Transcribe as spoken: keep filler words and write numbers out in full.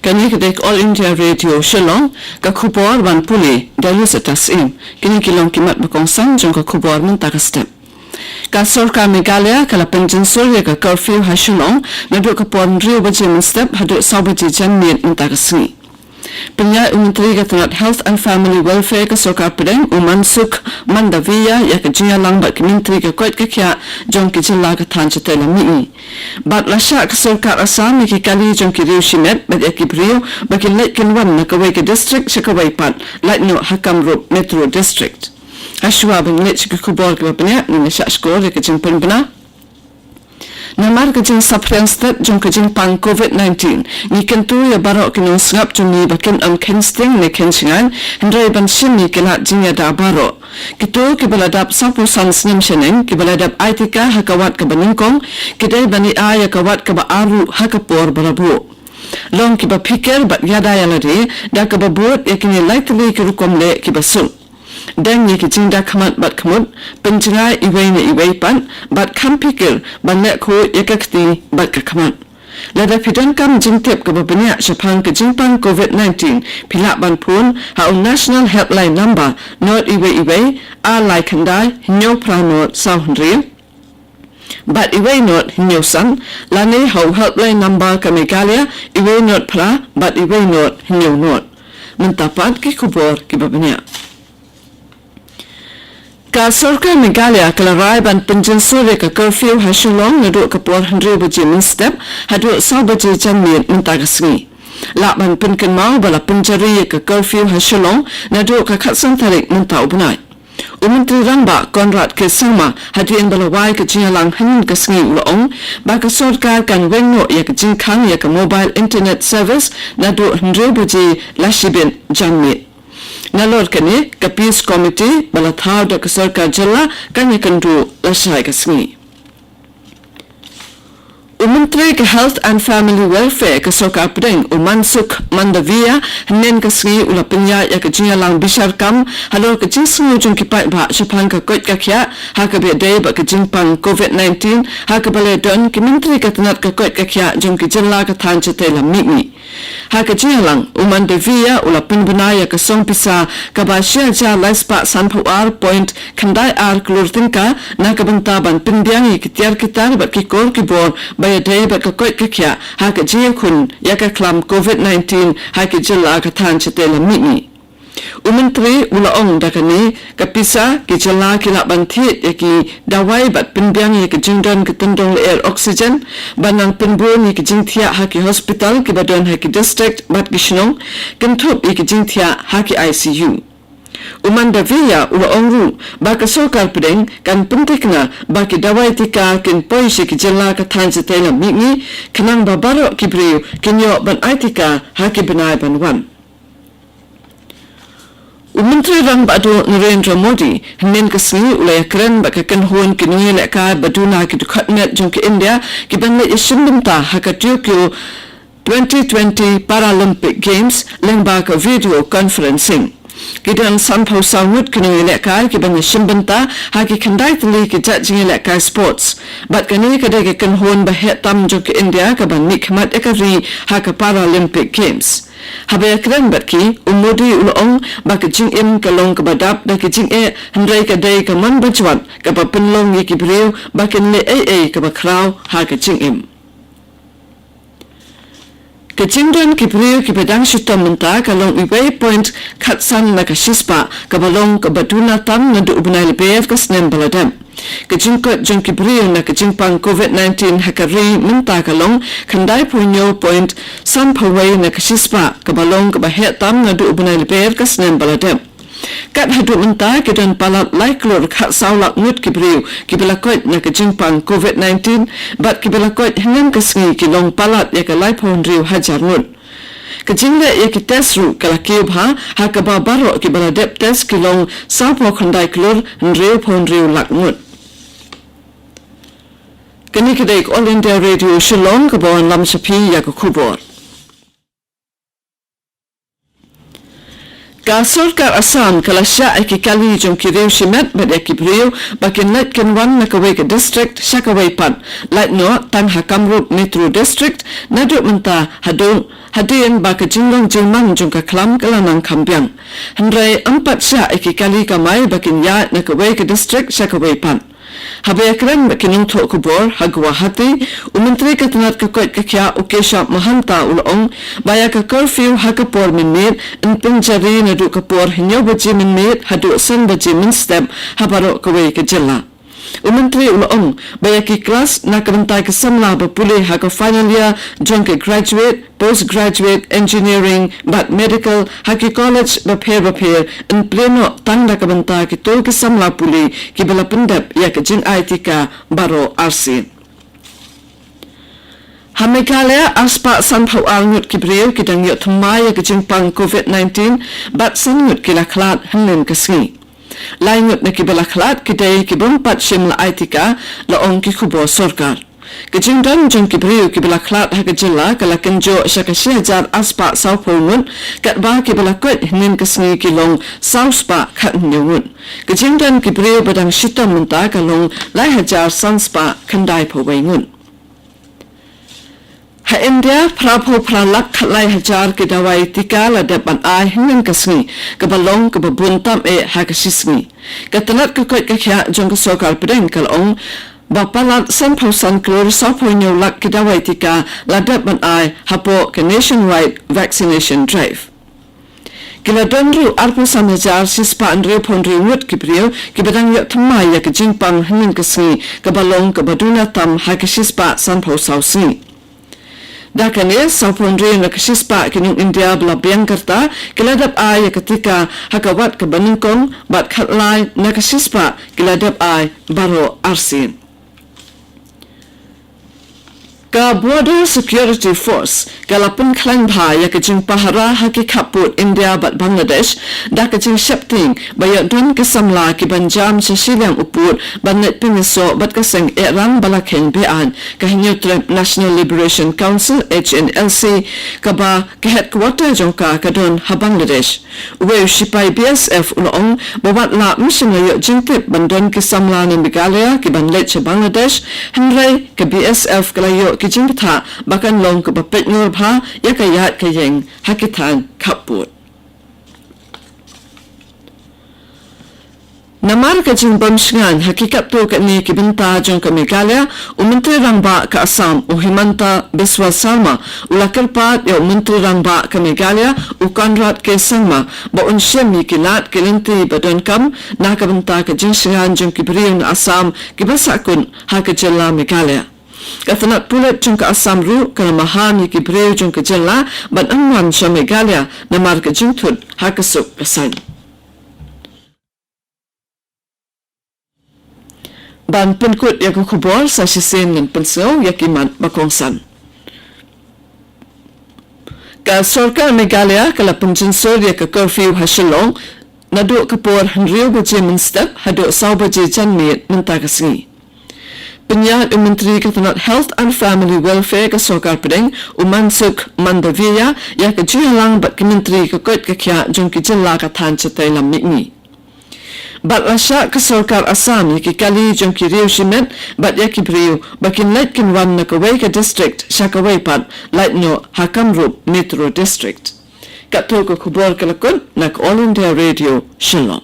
Kane ka dei ka All India Radio Shillong, ka khubor ban pule da Luzata Syiem. Kine ki long ki mat ba kongsan jong ka khubor mynta ka step. Ka sorkar Meghalaya ka la pynjynsur ïa ka curfew ha Shillong naduh ka por hynriew baje mynstep haduh saw baje janmiet mynta ka sngi. Pynïaid u Myntri ka tnat Health and Family Welfare ka sorkar pdeng, u Mansukh Mandaviya, ïa ka jingïalang bad ki myntri ka koit ka khiah jong ki jylla ka thaiñ shatei lam mihngi. Bad la shah ka sorkar Assam ïa ki kali jong ki riew shimet bad ïa ki briew ba kin leit kin wan na kawei ka district sha kawei pat, lait noh ha Kamrup Metro District. Hashwa ban leit sha ki khubor kiba bniah, ngin ïa shah shkor ïa ka jingpynbna. Namar ka jingsaphriang stet jong ka jingpang covid nineteen, ngi kyntu ïa baroh ki nongsngap jong ngi ba kin ym kheiñ sting ne kheiñ shngaiñ, hynrei ban shim ïa ki lad jingïada baroh. Kito kiba la dap sawphew san snem shaneng, kiba la dep ai tika ha ka wat kaba nyngkong, ki dei ban ïa ai ïa ka wat kaba ar ruh ha ka por ba la buh. Long kiba phikir bad ïada ïa lade da kaba bud ïa kine lai tylli ki rukom leh kiba suk. Dang ïa ki jingda khmat bad khmut, pynjngai iwei na iwei pat, bad kham phikir ban leh khuid ïa ka kti bad ka khmat. Lada phi donkam jingtip kaba bniah shaphang ka jingpang covid nineteen, phi lah ban phone ha u National Helpline Number nod iwei iwei, ar lai khyndai, hynñiew phra nod saw hynriew bad iwei nod hynñiew san, lane ha u Helpline Number ka Meghalaya, iwei nod phra bad iwei nod hynñiew nod. Mynta pat ki khubor kiba bniah. Ka sorkar Meghalaya ka la rai ban pynjynsur ïa ka curfew ha Shillong naduh ka por hynriew baje mynstep haduh saw baje janmiet mynta ka sngi. Lah ban pynkynmaw ba la pynjari ïa ka curfew ha Shillong naduh ka khatsan tarik mynta u bnai. U Myntri Rangbah Conrad K Sangma, hadien ba la wai ka jingïalang hynnin ka sngi, u la ong ba ka sorkar kan weng noh ïa ka jingkhang ïa ka mobile internet service naduh hynriew baje lashibit janmiet. Nalor kane, ka Peace Committee ba la thaw da ka sorkar jylla kan ïakynduh lashai ka sngi. U Myntri ka Health and Family Welfare ka sorkar pdeng, u Mansukh Mandaviya, hynnin ka sngi u la pynïaid ïa ka jingïalang bishar kam halor ka jingsngew jong ki paidbah shaphang ka koit ka khiah ha kaba ïadei bad ka jingpang covid nineteen, ha kaba la don ki myntri ka tnat ka koit ka khiah jong ki jylla ka thaiñ shatei lam mihngi. Ha ka jingïalang, u Mandaviya u la pynbna ïa ka song pisa kaba shi hajar lai spah sanphew ar point khyndai ar klur tyngka na ka bynta ban pynbiang ïa ki tiar ki tar bad ki kor ki bor ba ïadei bad ka koit ka khiah ha ka jingïakhun ïa ka khlam covid nineteen ha ki jylla ka thaiñ shatei lam mihngi. U Myntri u la ong da kane ka pisa ki jylla ki lah ban thied ïa ki dawai bad pynbiang ïa ki jingdon ki tyndong lyer oxygen, ban nang pynbun ïa ki jingthiah ha ki hospital kiba don ha ki district bad ki shnong, kynthup ïa ki jingthiah ha ki I C U. U Mandaviya u la ong ruh ba ka sorkar pdeng kan pynthikna ba ki dawai tika kin poi sha ki jylla ka thaiñ shatei lam mihngi, khnang ba baroh ki briew kin ïoh ban ai tika ha ki bnai ban wan. U Myntri Rangbah Duh Narendra Modi, hynnin ka sngi u la ïakren bad ka kynhun ki nongïalehkai ba duna ki dkhot met jong ka India, kiban leit ïashim bynta ha ka Tokyo twenty twenty Paralympic Games lyngba ka video conferencing. Ki don sanphew saw ngut ki nongïalehkai kiban ïashim bynta ha ki khyndai tylli ki jait jingïalehkai sports. Bad kane ka dei ka kynhun ba heh tam jong ka India kaban mihkhmat ïa ka ri ha ka Paralympic Games. Haba ïakren bad ki, u Modi u la ong ba ka jingim ka long kaba dap da ka jingeh, hynrei ka dei ka mon bajwat kaba pynlong ïa ki briew ba kin leh ei ei kaba khraw ha ka jingim. Ka jingdon ki briew kiba dang shitom mynta ka long uwei point khatsan na ka shispah, kaba long kaba duna tam naduh u bnai Lber ka snem ba la dep. Ka jingkoit jong ki briew na ka jingpang covid nineteen ha ka ri mynta ka long khyndaiphew hynñiew point sanphew wei na ka shispah, kaba long kaba heh tam naduh u bnai Lber ka snem ba la dep. Kat haduh mynta ki don palat lai klur khatsaw lak ngut ki briew kiba la koit na ka jingpang covid nineteen, bad kiba la koit hynnin ka sngi ki long palat ïa ka laiphew hynriew hajar ngut. Ka jingleh ïa ki test ruh ka la kiew bha, ha kaba baroh kiba la dep test ki long sawphew khyndai klur hynriewphew hynriew lak ngut. Kane ka dei ka All India Radio Shillong kaba wanlam sha phi ïa ka khubor. Ka sorkar Assam ka la shah ïa ki kali jong ki riew shimet bad ïa ki briew ba kin leit kin wan na kawei ka district sha kawei pat, lait noh tang ha Kamrup Metro District naduh mynta haduh hadien ba ka jinglong jingman jong ka khlam ka la nang kham biang. Hynrei ym pat shah ïa ki kali kamai ba kin ïaid na kawei ka district sha kawei pat. Haba ïakren bad ki nongthoh khubor ha Guwahati, u Myntri ka tnat ka koit ka khiah u Keshab Mahanta u la ong ba ïa ka curfew ha ka por mynmiet yn pynjari naduh ka por hynñiew baje mynmiet haduh san baje mynstep ha baroh kawei ka jylla. U Myntri u la ong ba ïa ki klas na ka bynta ki samla ba pule ha ka final year jong ka graduate, postgraduate, engineering bad medical ha ki college bapher bapher yn plie noh tang na ka bynta kito ki samla pule kiba la pyndep ïa ka jingai tika baroh arsien. Ha Meghalaya, arspah sanphew ar ngut ki briew ki dang ïoh thymmai ïa ka jingpang covid nineteen bad san ngut ki la khlad hynnin ka sngi. Lai ngut na kiba la khlad ki dei ki bym pat shym la ai tika, la ong ki khubor sorkar. Ka jingdon jong ki briew kiba la khlad ha ka jylla ka la kynjoh sha ka shi hajar arspah sawphew ngut, katba kiba la koit hynnin ka sngi ki long sawspah khathynñiew ngut. Ka jingdon ki briew ba dang shitom mynta ka long lai hajar sanspah khyndaiphew wei ngut. Ha India, phraphew phra lak khatlai hajar ki dawai tika la dep ban ai hynnin ka sngi, kaba long kaba bun tam eh ha ka shi sngi. Ka tnat ka koit ka khiah jong ka sorkar pdeng ka la ong ba palat sanphew san klur sawphew hynñiew lak ki dawai tika la dep ban ai hapoh ka Nationwide Vaccination Drive. Ki la don ruh arphew san hajar shispah hynriewphew hynriew ngut ki briew kiba dang ïoh thymmai ïa ka jingpang hynnin ka sngi, kaba long kaba duna tam ha ka shispah sanphew saw sngi. Da kane, sawphew hynriew na ka shispah ki nong India ba la biang ka rta ki la dep ai ïa ka tika ha ka wat kaba nyngkong bad khatlai na ka shispah ki la dep ai baroh arsien. Ka Border Security Force ka la pynkhlaiñ bha ïa ka jingpahara ha ki khappud India bad Bangladesh da ka jingsheptieng ba ïoh don ki samla kiban jam sha shiliang u pud ban leit pynïasoh bad ka seng eh rang ba la kheiñ be-aiñ, ka Hynñiewtrep National Liberation Council, H N L C, kaba ka headquarter jong ka ka don ha Bangladesh. Uwei u shipai B S F u la ong ba wat la ym shym la ïoh jingtip ban don ki samla na Meghalaya kiban leit sha Bangladesh, hynrei ka B S F ka la ïoh ki jingbthah ba kan long kaba peit ngor bha ïa ka ïaid ka ïeng ha ki thaiñ khappud. Namar ka jingbym shngaiñ ha ki katto katne ki bynta jong ka Meghalaya, u Myntri Rangbah ka Assam, u Himanta Biswa Sarma, u la kyrpad ïa u Myntri Rangbah ka Meghalaya, u Conrad K Sangma, ba un shim ïa ki lad ki lynti ba donkam na ka bynta ka jingshngaiñ jong ki briew na Assam kiba sahkut ha ka jylla Meghalaya. Ka tnat pulit jong ka Assam ruh ka la maham ïa ki briew jong ka jylla ban ym wan sha Meghalaya namar ka jingthut ha ka suk ka saiñ. Ban pynkut ïa ka khubor, sa shisien ngan pynsngew ïa ki mat ba kongsan. Ka sorkar Meghalaya ka la pynjynsur ïa ka curfew ha Shillong naduh ka por hynriew baje mynstep haduh saw baje janmiet mynta ka sngi. Pynïaid u Myntri ka tnat Health and Family Welfare ka sorkar pdeng, u Mansukh Mandaviya, ïa ka jingïalang bad ki myntri ka koit ka khiah jong ki jylla ka thaiñ shatei lam mihngi. Bad la shah ka sorkar Assam ïa ki kali jong ki riew shimet bad ïa ki briew ba kin leit kin wan na kawei ka district sha kawei pat, lait noh ha Kamrup Metro District. Katto ka khubor ka la kut na ka All India Radio Shillong.